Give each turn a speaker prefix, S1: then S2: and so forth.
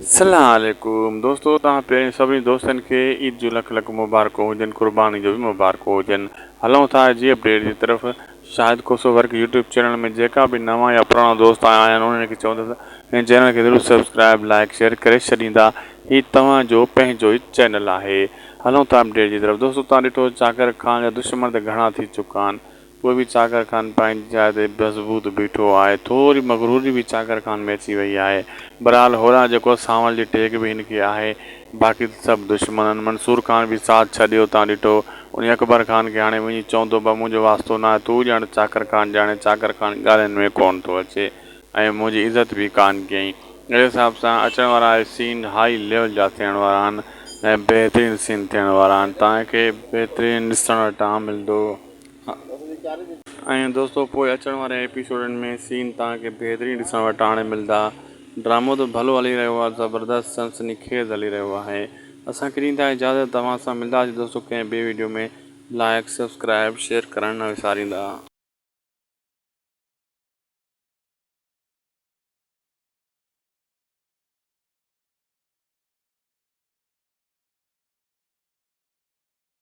S1: سلام عليڪم دوستو توهان پهرين سڀني دوستن کي عيد جون لک لک مبارڪون هجن قرباني جو به مبارڪون هجن هلون ٿا جي اپڊيٽ جي طرف Shahid Khoso work YouTube channel ۾ جيڪا به نوان يا پراڻا دوست آيا آهن انهن کي چوندس هن چينل کي ضرور سبسڪرائب لائڪ شيئر ڪري ڇڏيندا هي توهان جو پنهنجو ئي چينل آهي هلون ٿا اپڊيٽ جي طرف دوستو توهان ڏٺو چاڪر خان جا دشمن ته گهڻا ٿي چڪا آهن پوء به چاڪر خان پنهنجي جاء تي مضبوط بيٺو آهي. ٿوري مغروري به چاڪر خان ۾ اچي وئي آهي. بھرحال هوڏانهن جيڪو سانول جي ٽيڪ به هن کي آهي. باقي ته سڀ دشمن آهن. منصور خان به ساٿ ڇڏيو تان ڏٺو. انهي اڪبر خان کي هاڻي وڃي چوندو به منهنجو واسطو ناهي تون ڄاڻ چاڪر خان ڄاڻي چاڪر خان ڳالهين ۾ ڪونه ٿو اچي ۽ منهنجي عزت به ڪانه ڪيائين. اهڙي حساب سان اچڻ وارا اهي سين هائي ليول جا ٿيڻ وارا آهن ۽ بهترين سين ٿيڻ وارا آهن. توهان کي بهترين ڏسڻ وٽان ملندو. ۽ دوستو پوء اچڻ واري ايپيسوڊن ۾ سين توهان کي بهترين ڏسڻ وٽ هاڻي ملدا ڊرامو ته ڀلو هلي رهيو آهي زبردست سنسني خيز هلي رهيو آهي اسان کي ڏيندا اجازت توهان سان ملداسين دوستو ڪنهن ٻي ويڊيو ۾ لائڪ سبسڪرائب شيئر ڪرڻ نه وساريندا.